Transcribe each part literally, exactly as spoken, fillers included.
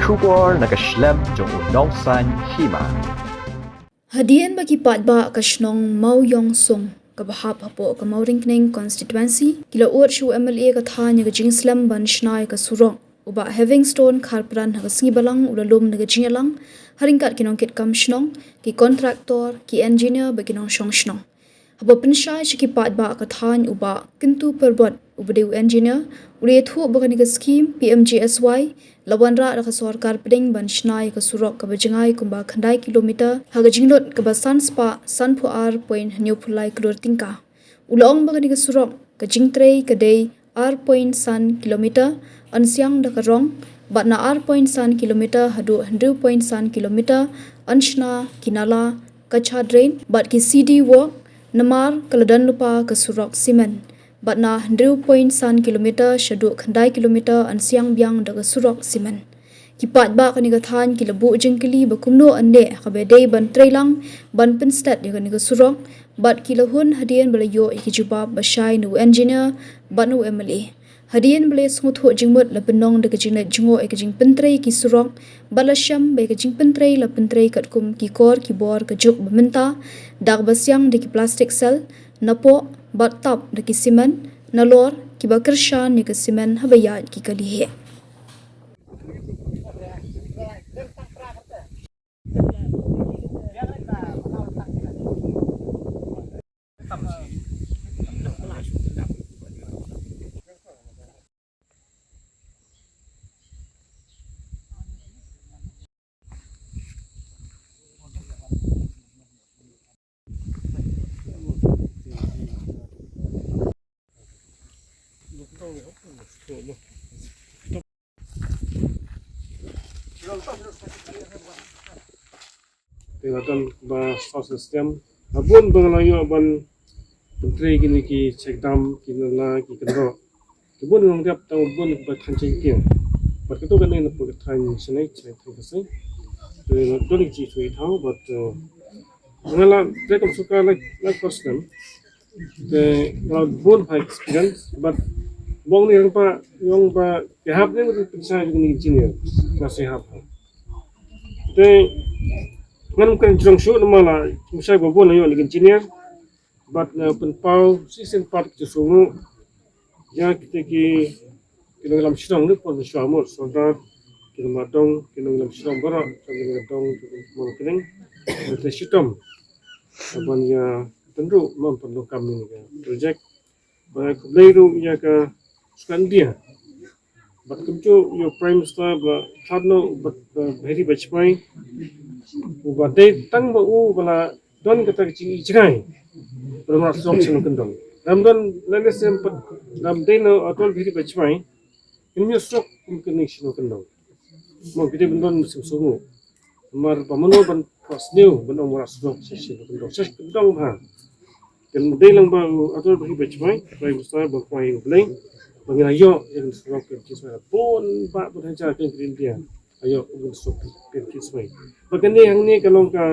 Khubor na ka shlem jong u nongsan hima. Hadien ba ki paidbah ka shnong Mawïong Sung kaba hap hapoh ka Mawryngkneng constituency ki la ud sha u M L A ka thaiñ ïa ka jingslem ban shna ïa ka surok, u Bah Havingstone Kharpran ha ka sngi Balang u la lum na ka jingïalang ha ryngkat ki nongkitkam shnong, ki kontraktor, ki engineer bad ki nongshong shnong. Haba pynshai sha ki paidbah ka thaiñ, u Bah Kyntu Pyrbot uba dei u engineer u la ïathuh ba kane ka skhim P M G S Y la wanrah da ka sorkar pdeng ban shna ïa ka surok kaba jngai kumba khyndai kilometer ha ka jinglut kaba san spah sanphew ar point hynñiewphew lai klur tyngka. U la ong ba kane ka surok ka jingtrei ka dei ar point san kilometer yn siang da ka rong, bad na ar point san kilometer haduh hynriew point san kilometer yn shna ki nala, kachar drain bad ki C D walk, namar ka la don lypa ka surok simen, bad na hynriew point san kilometer shaduh khyndai kilometer yn siang biang da ka surok simen. Ki paidbah kane ka thaiñ ki la buh jingkylli ba kumno yn leh ha kaba dei ban trei lang ban pynstet ïa kane ka surok, bad ki la hun hadien ba la ïoh ïa ki jubab ba shai na u engineer bad na u M L A. Hadien ba la sngewthuh jingmut, la pynlong da ka jingleit jngoh ïa ka jingpyntrei ki surok, bad la shem ba ïa ka jingpyntrei la pyntrei katkum ki kor ki bor ka juk ba mynta, da kaba siang da ki plastic cell, napoh bad tap da ki simen, nalor kiba kyrshan ïa ka simen haba ïaid ki kali heh. Te nga don ba sound system. Nga bun ba nga la ïoh ban pyntrei kine ki check dam, ki nala, ki kynroh. Ki bun nga la dep tang bun ba than cheng tiang. Bad kato kane na pyrthei shane, shane tang ka seng. Te nga don ki chui thaw, bad, eh, nga la dep kam suka like, like person. Te nga la bun high experience, but bong ni rang pa, yong ba, ki hap ni, ngi pynshai ni engineer, nga si hap. Te ngan kan jrong shu, nama la, pynshai ba bun la yong ni engineer, but na pynpaw, si sen pat ki sungu, ya kita ki, ki nonglam shnong ni pon shwa mo, so da, ki nonglam dong, ki nonglam shnong baroh, ki nonglam dong, ki nonglam kring, kita shitom. Ban ïa tynru mon pyndonkam ïa ka project. Ba khublei ruh ïa ka Sukhandia. Bad kumjuh ïa u Prime Minister ba khadno bad, eh, Bheri Bajpai. Uba dei tang ba u ba la don kata ka jingïohi jngai. Ba la mrad surok shnong kyndong. Dam don lane sem pat dam dei na Atal Bheri Bajpai. Kin ïoh surok kum kane shnong kyndong. Mo kita ban don musim sungu. Namar ba mano ban pas new ban ong mrad surok sha sha kyndong sha kyndong ba. Kan dei lang ba u Atal Bheri Bajpai, Prime Minister ba kwai u Blei. Ba ngi la ïoh ïa ka surok ka jisma bun ba bun hajar ka India. Ayo u surok ka jisma. Ba kane hangne ka long ka,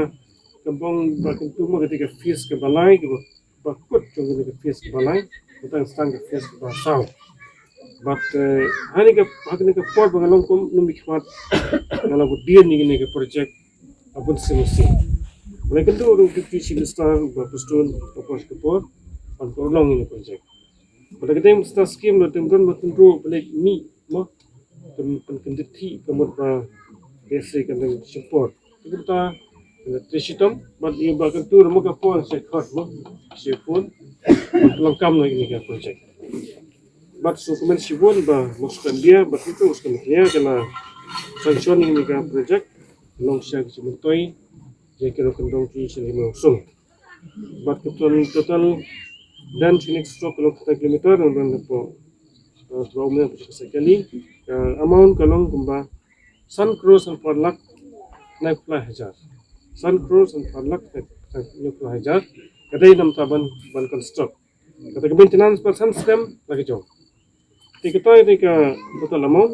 ka bong ba kan tu ma ka dei ka phase ka ba lai ka ba ba kut jong kane ka phase kaba lai, ba tang stang ka phase kaba saw. Bad, eh, ha kane ka, ha kane ka por ba nga long kum nongmihkhmat, nga la bud dien ïa kane ka project, a bun sien sien. Ba la kyntu ruh Deputy Chief Minister, ba Prestone, ka por ka por, ban pynlong ïa kane ka project. Ba la kyntu Minister scheme, la teng don ba teng ruh, ba la mih, mo, Kan, kan kyndit thik ka mut ba dei se kan dang shipor. Te kumta, kan trei shitom, bad ïa ba kan tur mo ka por se khot mo, se pun, long kam na kane ka project. Bad sngewkmen shibun ba Mawsynram, bad itu sngewkmen khia ka la sanction ïa kane ka project, long sha ka jingmyntoi, ïa ka long kyndong ki sha lima sung. Bad ka total, total dang shu next stock ka long khyndai kilometer, nang dang hapoh, eh, Tubau Umliang hapoh Shakasa Kali, ka amount ka long kumba san klur san phew lak khyndai phew lai hajar. San klur san phew lak khyndai phew lai hajar. Ka dei namar ban, ban construct. Kata ka maintenance pat san snem la ka jong. Te kata ka dei ka total amount.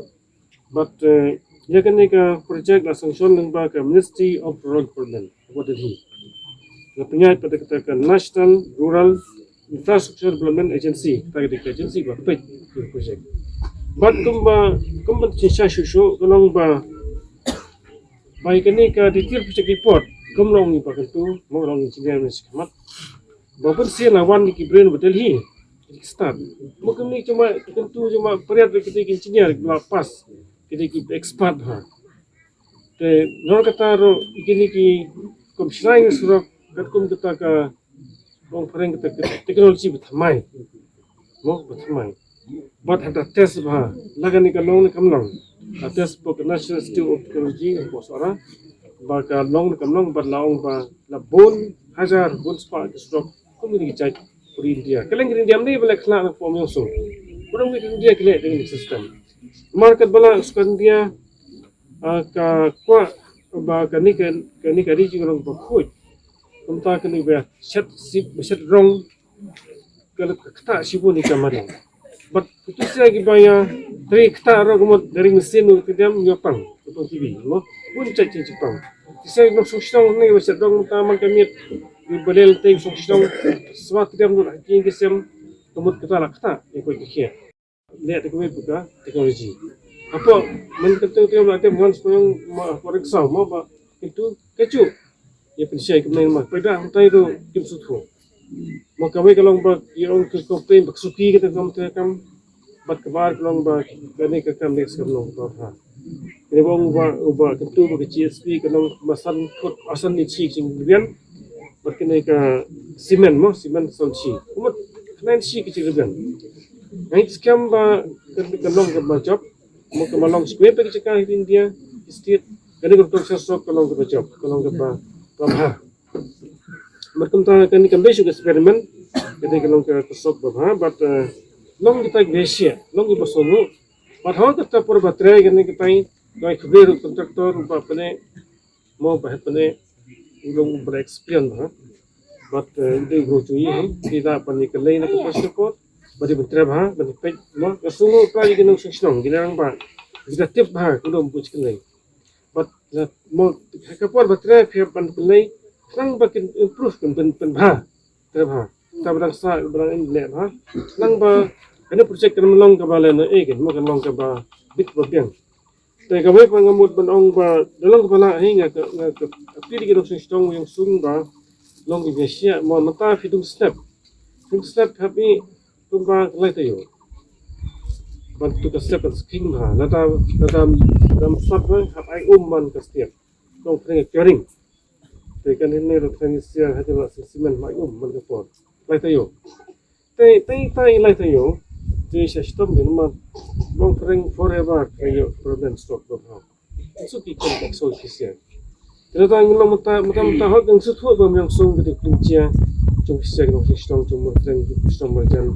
Bad, eh, ïa kane ka project la sanction lyngba ka Ministry of Rural Development, hapoh Delhi. La pynïaid pat da kata ka National Rural Infrastructure Development Agency, kata ka dei ka agency ba peit ïa ka project. Bad kumba, kumba jingshisha shuh shuh, ka long ba Ba ïa kane ka detail project report, kam long ïa ba kyntu, mo long engineer mynta shakhmat. Ba pynshisha la wan ki brain ba Delhi, ki start. Mo kane jong ba kyntu jong ba pyrshah ki engineer ki la pass, ki expert ha. Te nor kata ruh ïa kine ki kum shna ïa surok, katkum kata ka long phareng kata ka technology ba thymmai. Mo ba thymmai. Bad haba test ba la kane ka long ne kam long. Ka test ba ka National Institute of Technology Pokhara, ba ka long ne kam long, bad la ong ba la bun hajar bun spah ki surok kum kine ki jait puri India. Ka long India ne ba la khana na pom yong so. Pura wi India ki leh dengan system. Market ba la sukan India, ah, ka kwah ba kane ka, kane ka ri jong ngi long ba khuid. Kumta kane ba shet sip, ba shet rong, ka la ka ktah shibun ïa ka mariang. Bad kito shisha kiba ïa trei ktah ruh ka mut da ring mesin, u ka diam ïa pang, ïa pang T V, mo. Bun jait jait pang. Shisha ki nongshong shnong ne ba shet rong mynta man ka miet, ïa ba leh lynti shong shnong, swa ka diam ruh ha ki ïing ki sem, ka mut kata la ktah ïa ka, ïa ka. Leh da kawei pat ka technology. Hapoh man ka teng teng la tem ngan sngewthuh ma hapoh Rangsaw ma ba kyntu ka ju ïa pynshai kumne ma pynda hangtai ruh kim sngewthuh. Ma kawei ka long ba ïa ong ka complain ba ka suki ka teng kam teng kam. Bad kaba ar ka long ba kane ka kam ne skam long ba ha. Kane ba ong ba, ba kyntu ba ka G S B ka long ma san khut, ah, san inchi ka jingrian. Bad kane ka cement mo, cement san inchi. Kumut khyndai inchi ka jingrian. Ngi skhem ba ka, ka long kaba jop, mo kaba long shi kwai pat ki jaka ha India, ki state, kane ka rukom sha surok ka long kaba jop, ka long kaba, kaba bha. Bad kumta kane kam dei shuh ka experiment, kane ka long ka, ka surok ba bha, bad, eh, long kita ki bishia, long kiba sngewthuh. Bad ha kata por ba trei kane kita, ngi khubri ruh contractor ba pyneh, mo ba heh pyneh, u long uba la experience bha. Bad, eh, u dei u bro jong ngi, ha. Te da ban ïa kylli na ka passport, ba dei ban trei bha, ban ïa peit, mo, ka sngewthuh pla ïa ki nongshong shnong, ki rangbah, ki da tip bha, kumno ban buh kylli. Bad, eh, mo, ha ka por ba trei, phi hap ban kylli, khnang ba kin improve, kin pyn, pynbha, trei bha. Ta ba dang sah, ba dang im leh bha. Khnang ba, kane project kan ym long kaba lehnohei, kan, mo, kan long kaba bit ba biang. Te kawei pat nga mut ban ong ba, da long kaba lah hi nga ka, nga ka appeal ïa ki nongshong shnong ïong sung ba, long ki bishia, mo mynta phi dung slab. Dung slab hap i, kumba lai taïew. Ban tu ka slab ban sking bha, lada, lada, dam slab bha, hap ai um man ka step. Long pyrshah curing. Te kane ruh pyrshah sia ha jala cement ma ai um man ka por. Lai taïew. Te, te, te, lai taïew. Te sha shitom ki namar long pyrshah forever, ka ïoh problem stroke ba bha. Suk ki kum ka so ki sia. Te lada ngi long mynta, mynta, mynta hok ngi sngewthuh ba ym ïoh sung ka dei ka dei jia. Jong ki sia, jong ki shnong, jong Mawryngkneng, jong ki shnong marjan.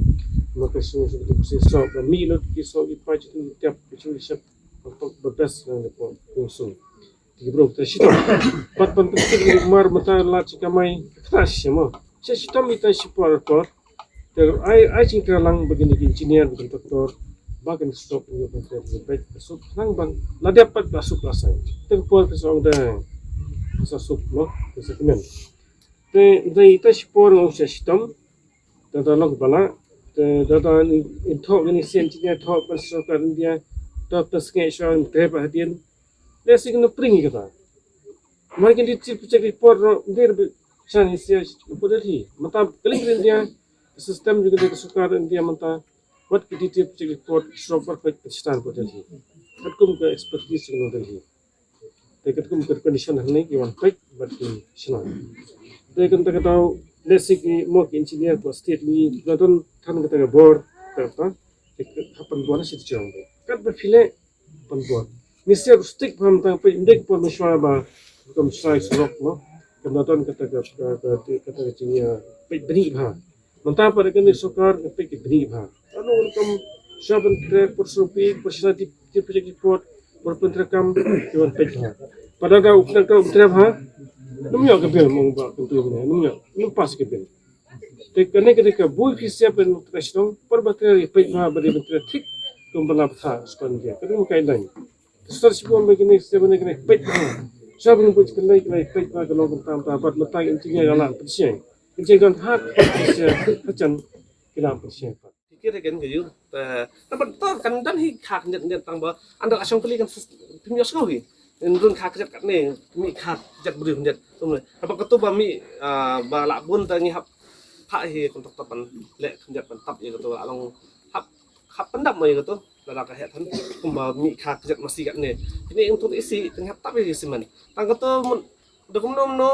Ma ka shnong, jong ki dei ka sia, so ba mi lut ki so ki pa, jong ki tiap, jong ki shep. Ba best nang dei ko ïoh sung. Te ki briew te shitom. Pat ban pynskhem ki mar mynta lad shi kamai. Kata shi mo. Shi shitom ita shi por por. Te ai, ai jingtreilang ba kine ki engineer, ba ki contractor, ba kin stop ïa ban trei ban peit ka suk nang ban la dep pat ka suk la sai. Te ka por ka song da ka sa suk mo, ka sa kmen. Te da ita shi por ngong shi shitom. Da da long ba la. Te da da in thok ni sien engineer thok ban sorkar India. Da ta snge shwa trei ba hadien. Lehse kin pring ïa kata. Mar kin detail project report ruh, ym dei ba shan hi sia, report hi. Mynta ka ling India, ka system jong ka sorkar India mynta, wat ki detail project report, surok baroh peit, peit stan report hi. Katkum ka expertise jong ka hi. Te katkum ka condition hangne ki wan peit, bad ki shna. Te kata ka daw, lehse ki mo ki engineer ko state ni, la don than kata ka bor, kata, te ka hapdeng bor na shi jong. Kat ba phi leh, pynbor. Ni sia rustik pam tang peit, ym dei ka por mynshwa ba kam shai surok mo. Kam don kata ka, ka, ka, kata ka jingïa peit bniah bha. Mynta pat ka ni sorkar ka peit ka bniah bha. Ano kam shwa ban trei por supi, por shna detail project report, por pyntrei kam, ki wan peit bha. Pada da u kena ka u trei bha. Ym ïoh ka bill mo ba kyntu ne, ym ïoh, ym pass ka bill. Te kane ka dei ka bui phi sia pyntrei shnong, por ba trei ri peit bha ba dei ban trei thik, kum ba la btha skon dia. Ka dei ma ka ïa dang. Te star shi bun ba kine sia ba ne kane peit bha. Sha ba ngi buh kane kane peit bha ka long kumta kumta bad mynta engineer ïa la pynshai. Engineer don ha phi sia ha jan ki la pynshai pat. Ki kira ken ka yu. Te, te ban ta kan don hi khak ndet ndet tang ba. Anda la shong kali kan sis-, phim ïohsngew hi. Nrun kha kjat katne, mih kha kjat briew khyndiat. Tum le. Haba katu ba mih, ah, ba lah bun ta ngi hap, hap hi contractor ban leh khyndiat ban tap ïa katu lah long hap, hap pyndap mo ïa katu. Lada ka heh than kumba mih kha kjat masi katne. Kine ïa tu isi tang hap tap ïa simen. Tang katu mut da kumno kumno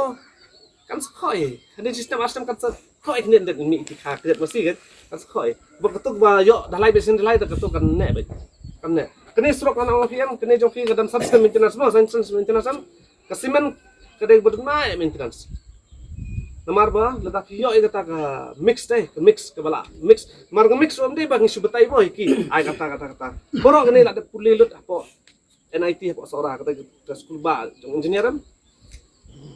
kan sa khoi. Hynrei shi snem ar snem kan sa khoi khyndiat, mih ki kha kjat masi kan, kan sa khoi. Ba katu ba ïoh dalai beit sien dalai da katu kan neh beit. Kan neh. Kane surok na ong phi em, kane jong phi ka don san snem maintenance mo, san snem maintenance em. Ka simen ka dei ba duna ïa maintenance. Namar ba lada phi ïoh ïa kata ka mix dei, ka mix ka ba la mix. Namar ka mix ruh ym dei ba ngi shu batai mo ïa ki. Ai kata kata kata. Baroh kane la dep pule lut hapoh N I T hapoh Sohra, kata ka skul ba jong engineer em.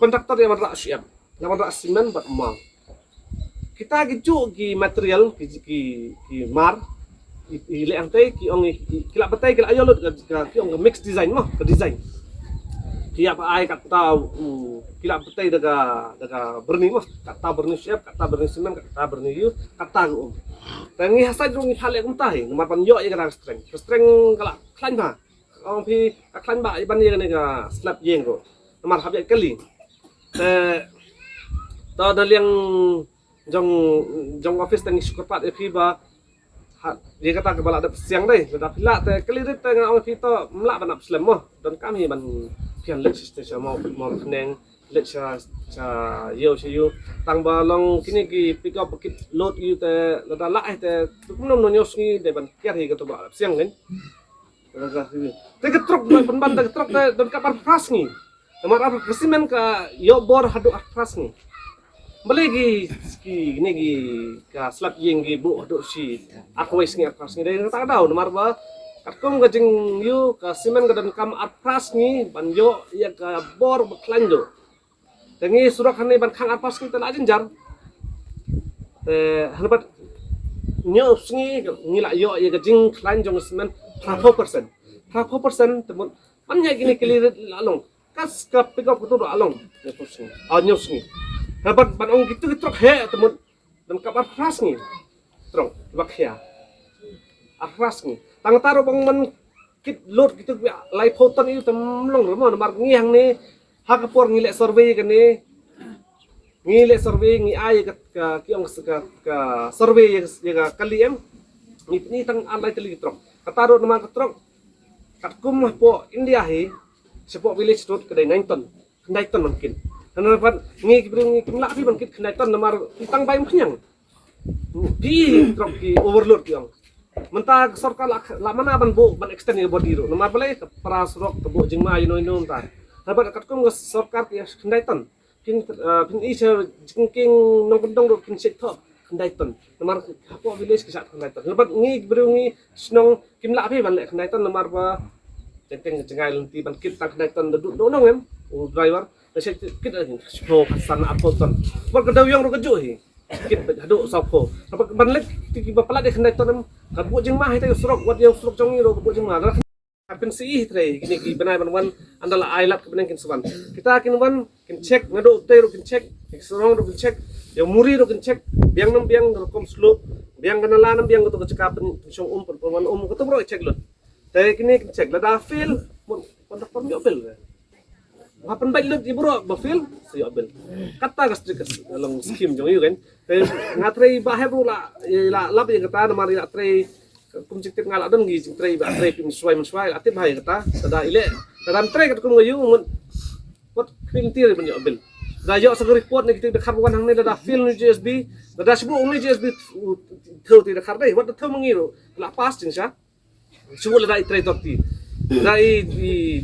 Contractor ïa ban rah shu em, ïa ban rah simen bad maw. Kita ki juh ki material ki, ki, ki mar i, i leh hangtei ki ong i, i, ki la batai, ki la ïoh lut ka, ka, ki ong ka mix design mo, ka design. Ki ïa ba ai kata, u, ki la batai da ka, da ka byrni mo, kata byrni shu em, kata byrni simen, kata byrni ïu, kata ka um. Te ngi ha sait ruh ngi phah leh kumta hi, namar ban ïoh ïa kata ka strength. Ka strength ka la khlaiñ bha. Ong phi ka khlaiñ bha ban ïa kane ka slab ïing ruh. Namar hap ïa kali. Te to na liang jong, jong office te ngi shu kyrpad ïa phi ba ha ïa kata ka ba la dep siang dei. Lada phi lah te kali rit te nga ong phi to ym lah ban ap slem mo. Donkam hi ban phi han leit sha station mo, mo khneng leit sha, sha ïew sha ïew. Tang ba long kine ki pick up ba kit load ïa te lada lah hi te kumno kumno ñiew sngi dei ban kiar hi kata ba la dep siang kan. Te ka trok, ban ban te ka trok te donkam arphew phra sngi. Namar arphew, ka simen ka ïoh bor haduh arphew phra sngi. Balei ki, ki, kine ki ka slab ïing ki buh haduh shi arphew wei sngi, arphew phra sngi dei kata ka daw, namar ba katkum ka jingïoh ka simen ka donkam arphew phra sngi ban ïoh ïa ka bor ba khlaiñ duh. Te ngi surok hangne ban khang arphew sngi te la jynjar. Te hynrei bad hynñiew sngi ngi la ïoh ïa ka jingkhlaiñ jong ka simen phraphew percent. Phraphew percent te mut ban ïa kine ki lirit la long. Kas ka pick up katu la long. Hynñiew sngi. Ah, hynñiew sngi. Hynrei bad ban ong kitu ki trok heh te mut donkam arphew phra sngi. Trok ba khia. Arphew phra sngi. Tang ta ruh bang man kit load kitu ki laiphew ton ïu te ym long ruh mo namar ngi hangne ha ka por ngi leh survey kane. Ngi leh survey ngi ai ka, ka, ki ong ka, ka survey ïa, ïa ka kali em. Ngi pyni tang ar lai tylli ki trok. Kata ruh namar ka trok katkum hapoh India hi shapoh village road ka dei nine ton. Khyndai ton ban kit. Hynrei pat ngi ki briew ngi kim lah phi ban kit khyndai ton namar tang bai mkhniang. Ki trok ki overload ki ong. Mynta ka sorkar la, la mana ban buh ban extend ïa ka body ruh. Namar balei ka para surok ka buh jingma ïa no ïa no mynta. Hynrei pat katkum ka sorkar ki khyndai ton. Kin, ah, phin i sha jingkieng nongkyndong ruh kin shait thoh khyndai ton. Namar hapoh village ki shah khyndai ton. Hynrei pat ngi briew ngi shnong kim lah phi ban leh khyndai ton namar ba teng teng jngai lynti ban kit tang khyndai ton da duh duh nong em u driver. Da shait kit da shiphew khatsan arphew ton. Bad ka dewïong ruh ka juh hi. Kit bad haduh sawphew. Ban leit ki ba palat ïa khyndai ton em ka buh jingma hi te surok wat ïa surok jong ngi ruh ka buh jingma. Hapdeng shi trei kine ki bnai ban wan ynda la ai lad ka bneng kin sa wan. Kita kin wan kin check, naduh tei ruh kin check, kin sarong ruh kin check, ïa muri ruh kin check, biang nam biang rukom slope, biang ka nala nam biang ka tu ka jaka pynshong um pynwan um ka tu ruh check lut. Te kine kin check lada fail, mun contractor ïoh bill. Ba pynbeit lut ïa baroh ba fail, sa ïoh bill. Kata ka strict ka long scheme jong ïa kan. Te nga trei ba hep ruh la, la lap ïa kata namar ïa trei kum jingtip nga la don ngi jingtrei ba trei pynshwai mynshwai la tip ba ïa kata. Tada i leh, tada trei katkum nga ïoh ngut. Wat kynti ban ïoh bill. Tada ïoh sa ka report ne kiti da khar wan hangne tada fail ne J S B. Tada shibun ne J S B thew ti da khar dei. Wat thew mangi ruh. La pass jingshah. Shu la dei trei tor ti. Dei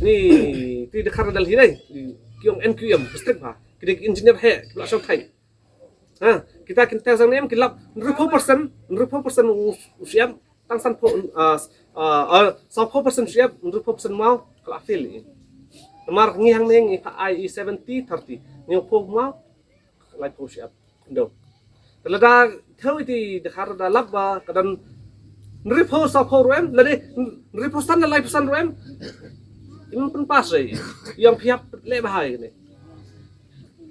ni ti da khar Delhi dei. Ki ong N Q M, strict ba. Ki dei engineer he, la shong thai. Ha, kita kin test ang nem ki lap hynriewphew percent, hynriewphew percent u, u siam, tang sanphew, ah, ah, ah, sawphew percent siam, hynriewphew percent mau, ka la fail. Namar ngi hangne ngi ka I E seventy thirty. Hynñiewphew mau, laiphew siam. Ndo. Te lada thew iti da khar da lap ba ka don hynriewphew sawphew ruh em, lada hynriewphew san da laiphew san ruh em. Im pynpass re. Ïa phi hap leh ba hai kane.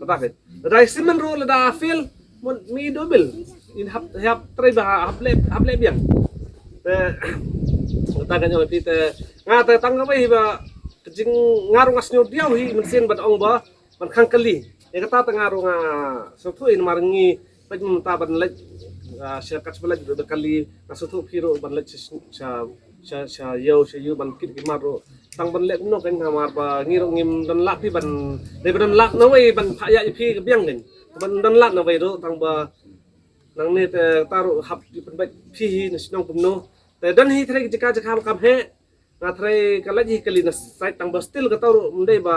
Kata kan. Lada i simen ruh lada fail, mun mi double. In hap, hap trei ba hap leh, hap leh biang. Te kata kan ïa phi te nga te tang ka bai ba Ka jing nga ruh nga sngew diaw hi mynsiem ban ong ba ban khang kali. Ïa kata te nga ruh nga sngewthuh hi namar ngi peit mynta ban leit, ah, sha kat sha ba leit da kali, nga sngewthuh phi ruh ban leit sha, sha, sha, sha ïew sha ïew ban kit ki mat ruh. Tang ban leh kumno kan, namar ba ngi ruh ngim don lad phi ban, dei ban don lad na wei ban phah ïa phi ka biang kan. Ban don lad na wei ruh tang ba nangne te ta ruh hap ki pynbeit phi hi na shnong kumno. Te don hi trai ki jaka jaka kam he. Nga trai ka leit hi kali na site tang ba still ka tau ruh mdei ba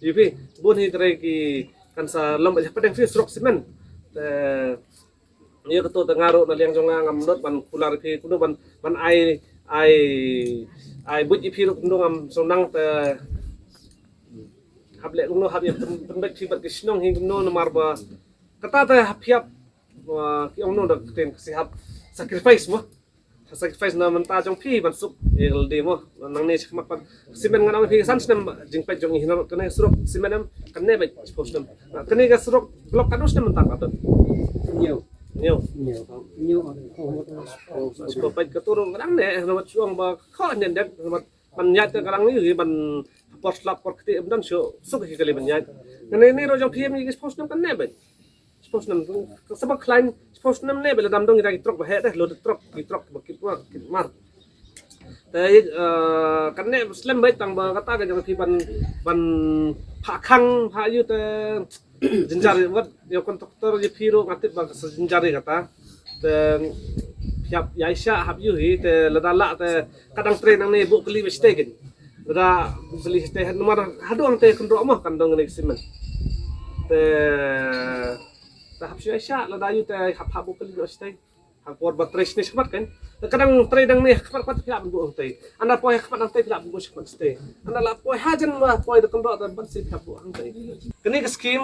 yu phi bun hi trai ki kan sa lom ba pdeng phi surok simen. Te ïa kato te nga ruh na liang jong nga ngam nud ban kular phi kumno ban, ban ai, ai, ai buit ïa phi ruh kumno ngam sngewthuh te hap leh kumno hap ïa pyn-, pynbeit phi bad ki shnong hi kumno namar ba kata te hap hiap, ah, ki ong no da ktien Khasi hap sacrifice mo. Sacrifice na mynta jong phi ban suk ïa ka lade mo. Nangne shakhmat pat simen ngan ong phi san snem jingpeit jong i hi na kane surok simen em kane beit shiphew snem. Kane ka surok block katno snem mynta pat? Ñiew. Ñiew. Ñiew. Ñiew. Shiphew peit ka turun ka dang ne na wat shuang ba kha ne dep na wat ban ïaid ka dang ne ban por slap por kti em don shu suk hi kali ban ïaid. Kane ne ro jong phi em i shiphew snem kane beit. Shiphew snem, saba khlaiñ, shiphew snem ne, bela dam dong ïa ki trok ba heh deh, load trok, ki trok ba kit wa, kit mar. Te, eh, kane slem beit tang ba kata ka jong phi ban, ban phah khang, phah ïa te, jynjar wat, ïa contractor ïa phi ruh nga tip ba ka sa jynjar ïa kata. Te, hap ïa sha, hap ïa hi, te, lada lah, te, ka dang trei nangne buh kali ba shtei kan. Lada buh kali shtei, namar haduh hangtei kynroh mo kan dong kane ka simen. Te, te hap shu ïa sha, lada ïa te hap hap buh kali ba shtei. Ha por ba trei shane shakhmat kan. Te ka dang trei dang ne shakhmat pat phi lah ban buh hangtei. Ynda poi shakhmat hangtei phi lah ban buh shakhmat shtei. Ynda lah poi hajan ba poi da kynroh te ban shu phi lah buh hangtei. Kane ka skim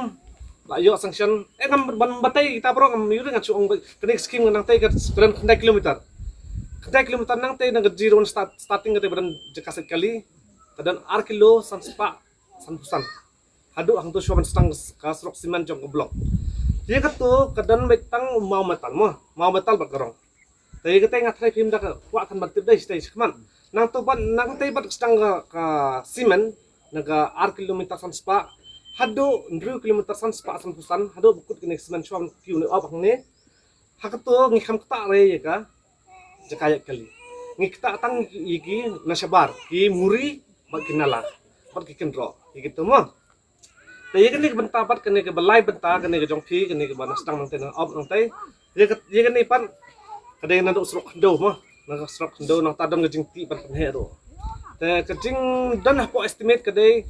la ïoh sanction. Eh, ngam ban batai kita baroh ngam ïoh ring nga shu ong ba kane ka skim ngan hangtei ka kren khyndai kilometer. Khyndai kilometer nangtei na ka zero one start, starting kata ba don jaka sait kali. Ka don ar kilo san spah sanphew san. Haduh hangto shuwa ban sdang ka surok simen jong ka block. Ïa kato ka don beit tang u maw metal mo, maw metal bad ka rong. Te ïa kata nga tharai phim da ka kwah kan ban tip dei shatei shakhmat. Nangto ban nangtei bad ka sdang ka, ka simen na ka ar kilometer san spah haduh hynriew kilometer san spah sanphew san haduh ba kut kane ka simen shuwa ban kiew ne op hangne. Ha kato ngi kham ktah re ïa ka jaka ïaid kali. Ngi ktah tang ïa ki na shabar, ki muri bad ki nala bad ki kynroh ïa kito mo. Te ïa kane ka bynta bad kane ka ba lai bynta kane ka jong phi kane ka ba na sdang nangtei na op nangtei. Ïa ka, ïa kane pat ka dei naduh surok khyndew mo. Na ka surok khyndew nangta don ka jingtih ban pynheh ruh. Te ka jingdon hapoh estimate ka dei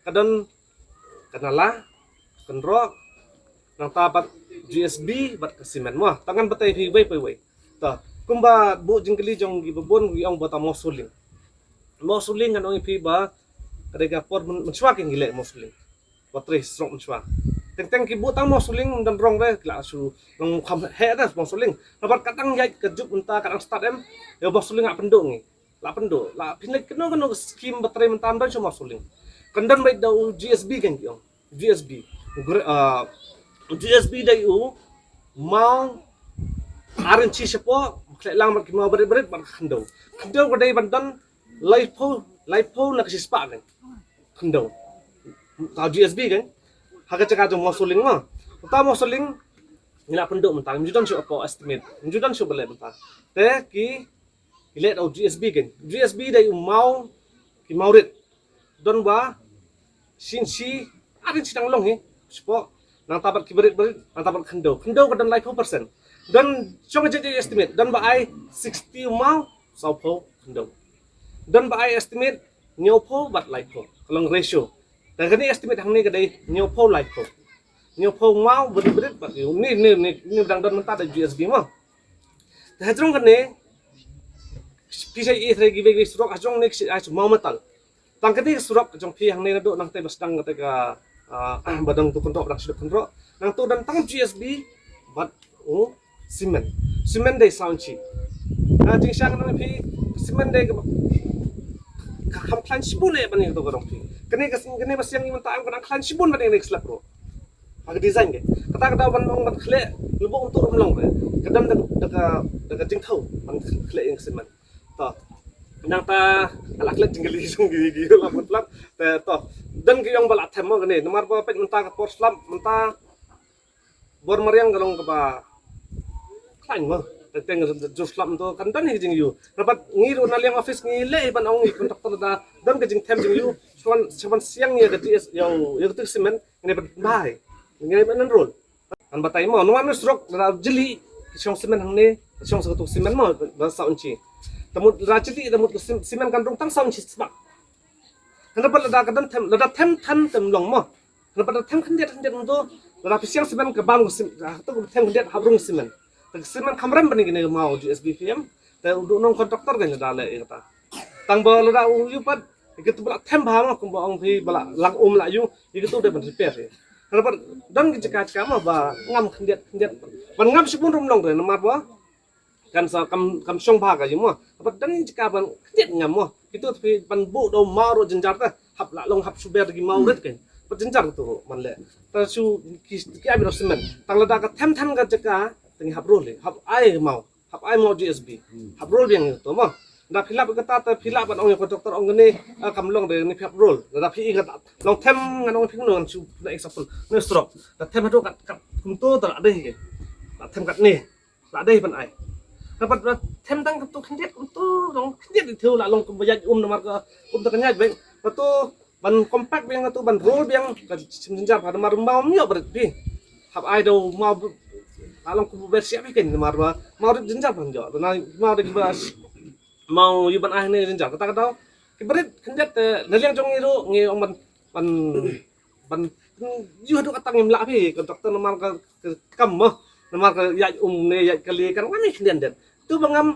ka don ka nala, kynroh, nangta bad G S B bad ka simen mo. Tang ngan batai phi wei pa wei. Ta kumba buh jingkylli jong ki babun ki ong ba ta mawsuling. Mawsuling ngan ong ïa phi ba ka dei ka por myn-, mynshuwa ki ngi leh mawsuling. Ba trei surok mynshuwa. Teng teng ki buh tang mawsuling don rong re ki la shu long kham heh da mawsuling. Namar ka dang ïaid ka juk mynta ka dang start em. Ïa mawsuling nga pynduh ngi. La pynduh, la pynleit kano kano ka skim ba trei mynta ym don shuh mawsuling. Kan don beit da u G S B kan ki ong. G S B. Gre-, ah, G S B dei u maw ar inchi shapoh, khleh lang bad ki maw barit barit bad khyndew. Khyndew ka dei ban don laiphew, laiphew na ka shispah kan. Khyndew. Ta G S B kan. Ha ka jaka jong mawsuling ma. Ta mawsuling ngi la pynduh mynta, ym ju don shuh ka estimate. Ym ju don shuh ba leh mynta. Te ki Ki leh da u G S B kan. G S B dei u maw, ki maw rit. Don ba shi inchi, ar inchi dang long hi. Shapoh, nangta bad ki barit barit, nangta bad khyndew. Khyndew ka don laiphew percent. Don shong jait jait estimate, don ba ai sixty maw, sawphew khyndew. Don ba ai estimate hynñiewphew bad laiphew. Ka long ratio. Te kane estimate hangne ka dei hynñiewphew laiphew. Hynñiewphew maw, barit barit bad ni, ni, ni, ni dang don mynta da G S B maw. Te hajrong kane, phi sa ïohi trai kiwei kiwei surok, hajrong ne ki sa ïohi maw metal. Tang kane ka surok jong phi hangne naduh nangtei ba sdang kata ka, ah, ba dang tu kynroh, ba dang shu kynroh. Nangtu don tang G S B bad u simen. Simen dei saw inchi. Na jingshisha ngan ong ïa phi, simen dei ka, ka kham khlaiñ shibun eh ban ïa kato ka rong phi. Kane ka, kane ba siang ïa mynta em ka dang khlaiñ shibun ban ïa kane ka slab ruh. Ha ka design ke. Kata ka daw ban ong ban khleh, lubuk tu rum long ke. Ka dang da, da ka, da ka jingthaw ban khleh ïa ka simen. To. Nangta ka la klet jingkylli jong ki, ki la put plat. Te to, don ki ong ba la them mo kane, namar ba peit mynta ka por slap, mynta bor mariang ka long kaba khlaiñ mo. Te teng jur slap to kan don hi ka jingïoh. Namar ngi ruh na liang office ngi leh ban ong ïa ki contractor da don ka jingthem jingïoh. Shuwa ban, shuwa ban siang ïa ka D S, ïa, ïa ka tu simen, ngi ban bai, ngi ban enroll. Kan batai mo, nongwan ne surok, lada jylliew, shong simen hangne, shong sa ka tu simen mo, ba saw inchi. Te mut lada jylliew, te mut sim-, simen kan rung tang saw inchi spah. Hynrei lada ka don them, lada them than tem long mo. Hynrei lada them khyndiat khyndiat mo to, lada phi siang simen ka bam ka sim-, ah, to ka them khyndiat hap rung simen. Te ka simen kham rem ban ïa kane ka maw G S B P M. Te u dei u nong contractor kan lada leh ïa kata. Tang ba lada u ïoh pat, ïa katu ba la them bha mo, kumba ong phi ba la lang um la ïoh, ïa katu dei ban repair ïa. Hynrei pat don ki jaka jaka mo ba ngam khyndiat khyndiat. Ban ngam shibun ruh ym long re namar ba kan sa kam, kam shong bha ka ïa mo. Pat don ki jaka ban khyndiat ngam mo. Kitu phi ban buh da u maw ruh jynjar te. Hap la long hap shu ber da ki maw rit kan. Pat jynjar kitu ruh man leh. Te shu ki, ki ai bit simen. Tang lada ka them than ka jaka, te ngi hap roll ïa, hap ai maw. Hap ai maw G S B. Hap roll biang to mo. Da phi lap kata te phi lap ban ong ïa contractor ong kane, ah, kam long de ne phi hap roll. Da phi i kata long them ngan ong phi ngan shu na example. Ne surok. Da them haduh kat, kat kumto te la dei ke. Da them katne. La dei ban ai. Namar da them tang kumto khyndiat kumto long khyndiat di theu la long kumba ïaid um namar ka kumta ka ïaid bek. Katu ban compact biang katu ban roll biang ka shim jynjar bha namar maw ym ïoh bret phi. Hap ai da u maw la long kumba ber siap phi kan namar ba maw rit jynjar ban ïoh. Na maw da kiba maw ïoh ban ai ne jynjar kata ka daw. Ki bret khyndiat te na liang jong ngi ruh ngi ong ban, ban, ban ïoh haduh kata ngim lah phi contractor namar ka, ka kam mo. Namar ka ïaid um ne ïaid kali kan ngam ïa khyndiat det. Tu ba ngam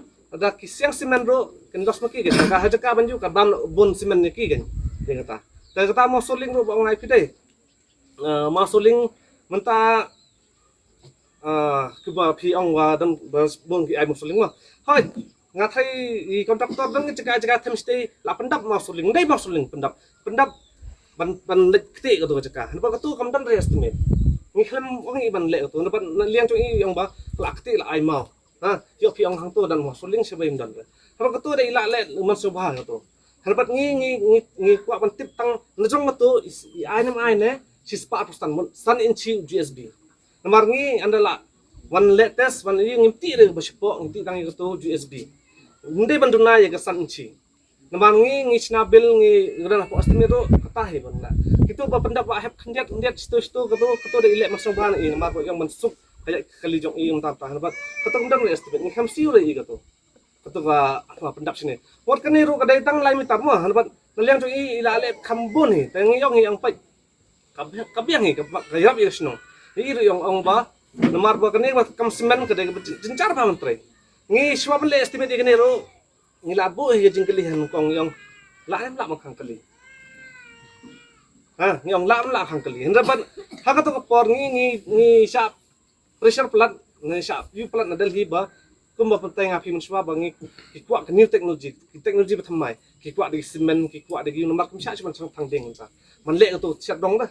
da ki siang simen ruh kin los ma ki kan ka ha jaka ban ju ka bam bun simen ne ki kan. Ïa kata. Te kata maw suling ruh ba ong ai phi dei. Ah, maw suling mynta, ah, kiba phi ong wa dang ba bun ki ai maw suling ma. Hoi, nga thai i contractor dang jaka jaka them stay la pyndap maw suling, dei maw suling pyndap. Pyndap ban, ban leit kti katu jaka. Namar katu kam don re estimate. Ngi khlem ong i ban leh katu, namar na liang jong i ong ba la kti la ai maw. Ha, ïoh phi ong hangto don maw suling sha bai ym don re. Namar katu dei la leh man sha bha katu. Hynrei ngi, ngi, ngi, ngi kwah ban tip tang na jong ma to i, i ai ne ym ai ne, shi spah arphew san, san inchi G S B. Namar ngi ynda la wan leh test, wan ïa ngim tih re ba shapoh, ngi tih tang ïa kato G S B. Ym dei ban duna ïa ka san inchi. Namar ngi, ngi shna bill ngi ran hapoh estimate ruh, kata hi ban la. Kito ba pyndap ba hep khyndiat, khyndiat, shito, shito, kato, kato dei i leh mynsong bha na i, namar ba ïong ban suk, ka ïaid ka kali jong i, ym tam tah, namar kato ym dang re estimate, ngi kham siew re i kato. Kato ka, ka pyndap shane. Wat kane ruh ka dei tang lai meter mo, hynrei na liang jong i, i la leh kham bun hi, te ngi ong hi ong peit. Ka biang, ka biang hi, ka, ka ïarap ïa ka shnong. I ruh ong ong ba, namar ba kane ba kam cement ka dei ka jynjar ba mynta. Ngi shuwa ban leh estimate ïa kane ruh, ngi la buh hi ka jingkylli ha Nyngkong ïong. La em la ma khang kali. Ha, ngi ong la em la khang kali. Hynrei ban, ha kato ka por ngi, ngi, ngi shah pressure palat, ngi shah ïoh palat na Delhi ba, kumba pynthei nga phi mynshuwa ba ngi, ki kwah ka new technology, ki technology ba thymmai, ki kwah da ki cement, ki kwah da ki namar kum shah shuwa ban shang thang ding mynta. Man leh kato shet dong da,